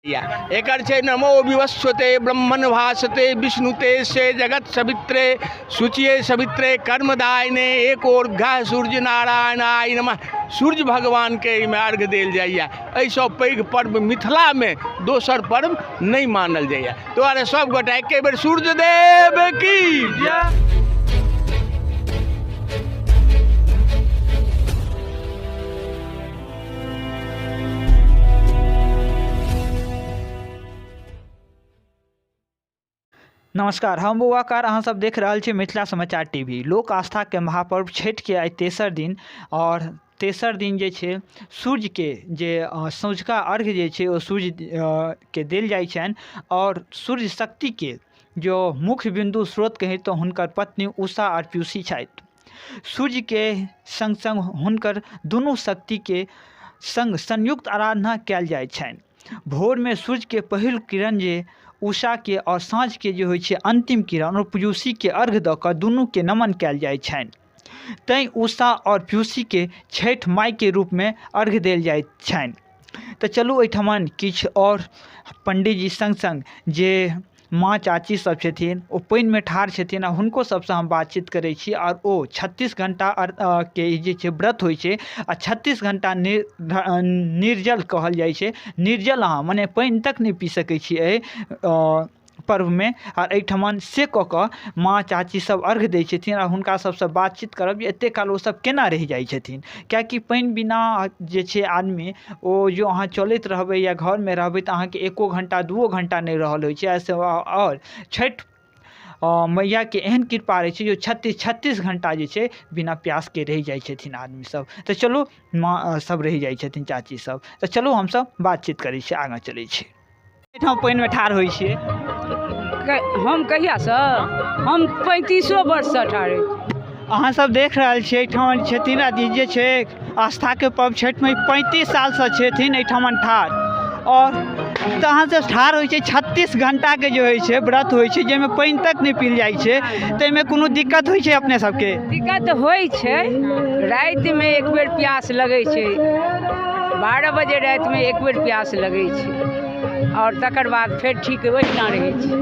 एकर छै नमो विवस्वते ब्रह्मण भासते विष्णुते से जगत सवित्रे शुचिये सवित्रे कर्मदायने एक और गाह सूर्य नारायण आय नमः। सूर्य भगवानके एहिमे अर्घ देल जाइए। एहिसँ पैघ पर्व मिथिलामे दोसर पर्व नहि मानल जाइए। दुआरे सब गोटा एके बेर सूर्य देव की जय। नमस्कार, हम बौआकार, अहाँ सब देख रहल छी मिथिला समाचार टीवी। लोक आस्था के महापर्व छठि के आइ तेसर दिन, और तेसर दिन जे छै सूर्य के जे सँझुका अर्घ जे छै ओ सूर्य के देल जाइ छनि, और सूर्य शक्ति के जो मुख्य बिंदु स्रोत कही तऽ हुनकर पत्नी उषा और पीयूषी छथि। सूर्य के संग संग हुनकर दुनू शक्ति के संग संयुक्त आराधना कयल जाइ छनि। भोर में सूर्य के पहिल किरण जे उषा के और साँझ के जे होइ छै अंतिम किरण और पीयूषी के अर्घ दऽ कऽ दुनू के नमन कयल जाइ छनि। तैं उषा और पीयूषी के छठि माय के रूप में अर्घ देल जाइत छनि। तऽ चलू एहिठमन किछु आओर पंडीजी संग संग जे माँ चाची सब छथिन ओ पानिमे ठाढ़ छथिन आ हुनको सबसँ हम बातचीत करै छी। आओर ओ 36 घंटा के जे छै व्रत होइ छै आ 36 घंटा निर्जल कहल जाइ छै। निर्जल अहाँ मने पानि तक नहि पी सकै छी एहि पर्वमे। आओर एहिठमन से कऽ कऽ माँ चाची सब अर्घ दै छथिन आ हुनका सबसँ बातचीत करब जे एतेक काल ओ सब केना रहि जाइ छथिन, किएकि पानि बिना जे छै आदमी ओ जो अहाँ चलैत रहबै या घरमे रहबै तऽ अहाँके एको घंटा दूओ घंटा नहि रहल होइ छै। एहिसँ आओर छठि मैयाके एहन कृपा रहै छै जे 36 घंटा जे छै बिना प्यासके रहि जाइ छथिन आदमी सब। तऽ चलू माँ सब रहि जाइ छथिन चाची सब, तऽ चलू हमसब बातचीत करै छी, आगाँ चलै छी। एहिठाम पानिमे ठाढ़ होइ छियै? हम कहियासँ? हम 35 वर्षसँ ठाढ़ होइ छी। अहाँ सब देख रहल छियै एहिठाम छथिन आ जे छै आस्थाके पर्व छठिमे 35 सालसँ छथिन एहिठाम ठाढ़। और तहन से ठाढ़ होइ छै 36 घंटाके जे होइ छै व्रत होइ छै जाहिमे पानि तक नहि पील जाइ छै, ताहिमे कोनो दिक्कत होइ छै अपने सबके? दिक्कत होइ छै, रातिमे एक बेर प्यास लगै छै, 12 बजे रातिमे एक बेर प्यास लगै छै और तकर बाद फेर ठीक ओहिना रहै छै।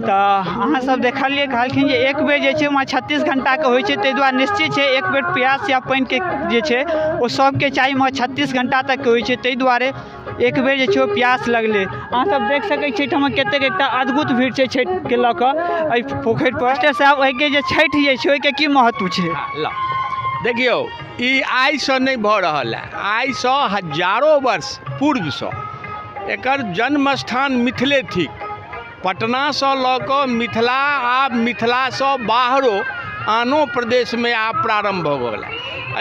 तऽ अहाँ सब देखलियै कहलखिन जे एक बेर जे छै वहाँ 36 घंटाके होइ छै, ताहि दुआरे निश्चित छै एक बेर प्यास या पानिके जे छै ओ सबके चाही, मगर 36 घंटा तकके होइ छै, ताहि दुआरे एक बेर जे छै ओ प्यास लगलै। अहाँ सब देख सकै छी एहिठाम कतेक एकटा अद्भुत भीड़ छै छठिके लऽ कऽ एहि पोखरि पर। मास्टर साहब, एहिके जे छठि जे छै ओहिके की महत्व छै? ल देखियौ, ई आइसँ नहि भऽ रहल है, आइसँ हजारो वर्ष पूर्वसँ एकर जन्म स्थान मिथिले थिक। पटनासँ लऽ कऽ मिथिला आ मिथिलासँ बाहरो आनो प्रदेशमे आब प्रारम्भ भऽ गेल है।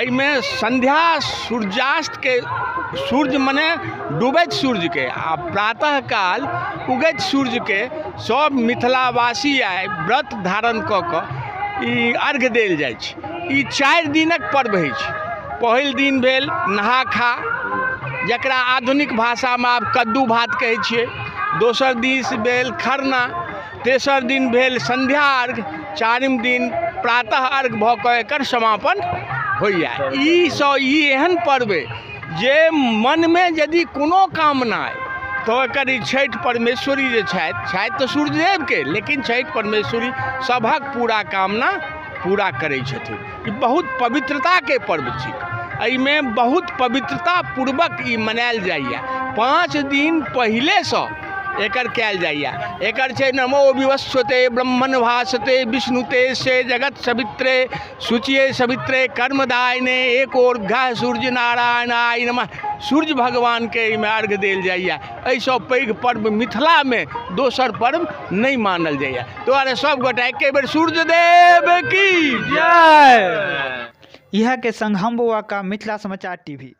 एहिमे संध्या सूर्यास्तके, सूर्य मने डूबैत सूर्यके आ प्रातःकाल उगैत सूर्यके सब मिथिलावासी आइ व्रत धारण कऽ कऽ ई अर्घ देल जाइ छै। ई 4 दिनक पर्व होइ छै। पहिल दिन भेल नहा खा, जकरा आधुनिक भाषामे आब कद्दू भात कहै छियै। दोसर दिन भेल खरना, तेसर दिन भेल संध्या अर्घ, चारिम दिन प्रातः अर्घ भऽ कऽ एकर समापन होइए। ई सँ ई एहन पर्व अइ जे मनमे यदि कोनो कामना अइ तऽ एकर ई छठि परमेश्वरी जे छथि, छथि तऽ सूर्यदेवके, लेकिन छठि परमेश्वरी सभक पूरा कामना पूरा करै छथिन। ई बहुत पवित्रताके पर्व थिक। एहिमे बहुत पवित्रता पूर्वक ई मनायल जाइए। 5 दिन पहिलेसँ एकर कयल जाइए। एकर छै नमो विवस्वते ब्रह्मण भासते विष्णुते से जगत सवित्रे शुचिये सवित्रे कर्मदायने एक और गाह सूर्य नारायण आय नमः। सूर्य भगवानके एहिमे अर्घ देल जाइए। एहिसँ पैघ पर्व मिथिलामे दोसर पर्व नहि मानल जाइए। दुआरे सब गोटा एके बेर सूर्य देव की जय। इएह के संग हम बौआ का मिथिला समाचार टीवी।